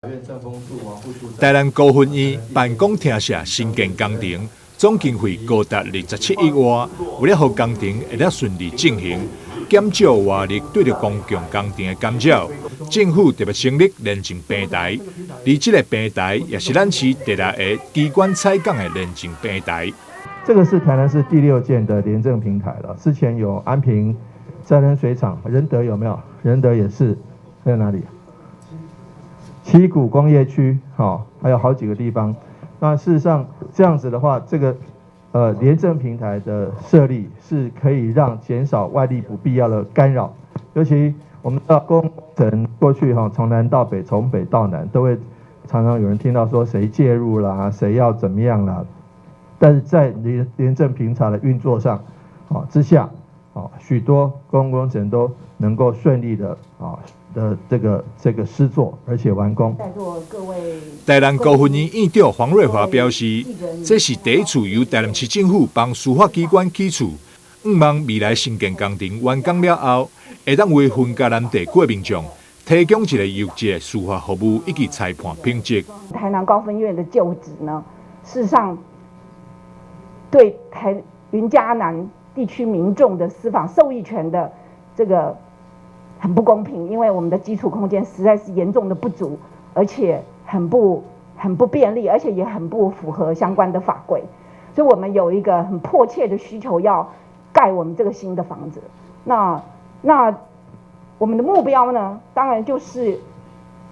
台南高分院辦公廳舍新建工程總經費高達27億外，為了予工程會當順利進行，減少外力對著公共工程的干擾，政府特別成立廉政平台，而這个平台也是咱市第六个機關採訪的廉政平台。這個是台南市第六建的廉政平台了，之前有安平、再生水廠、仁德有沒有？仁德也是在哪裡？七股工業區，好，還有好幾個地方。那事實上這樣子的話，這個廉政平台的設立是可以讓減少外力不必要的干擾。尤其我們的工程過去哈，從南到北，從北到南，都會常常有人聽到說誰介入啦，誰要怎麼樣啦。但是在廉政平台的運作上，啊之下，啊許多公共工程都能夠順利的啊的這個施作，而且完工。台南高分院院長黃瑞華表示，這是第一次由台南市政府幫司法機關起厝，向望未來新建工程完工了後，會當為雲嘉南地區的民眾提供一个優質的司法服務以及裁判品質。台南高分院的舊址呢，事實上對台雲嘉南地區民眾的司法受益權的這個很不公平，因為我們的基礎空間實在是嚴重的不足，而且很不便利，而且也很不符合相關的法規，所以我們有一個很迫切的需求要蓋我們這個新的房子。那我們的目標呢，當然就是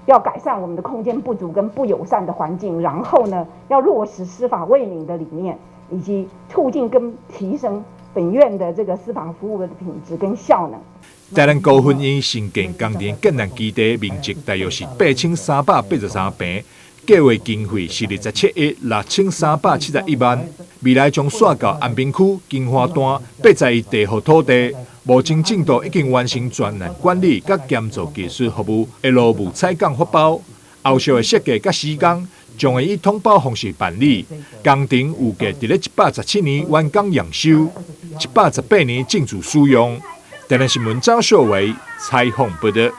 要改善我們的空間不足跟不友善的環境，然後呢，要落實司法為民的理念，以及促進跟提升本院的這個司法服務的品質跟效能。台南高分院新建工程建案基地面積大約是8383坪，計劃經費是27億6371萬。未來將徙到安平區金華段81地號土地。目前進度已經完成專案管理佮建造技術服務的勞務採購發包，後續的設計佮施工將會以統包方式辦理。工程預計佇咧117年完工驗收，118年進駐使用。台南新聞張秀維採訪報導。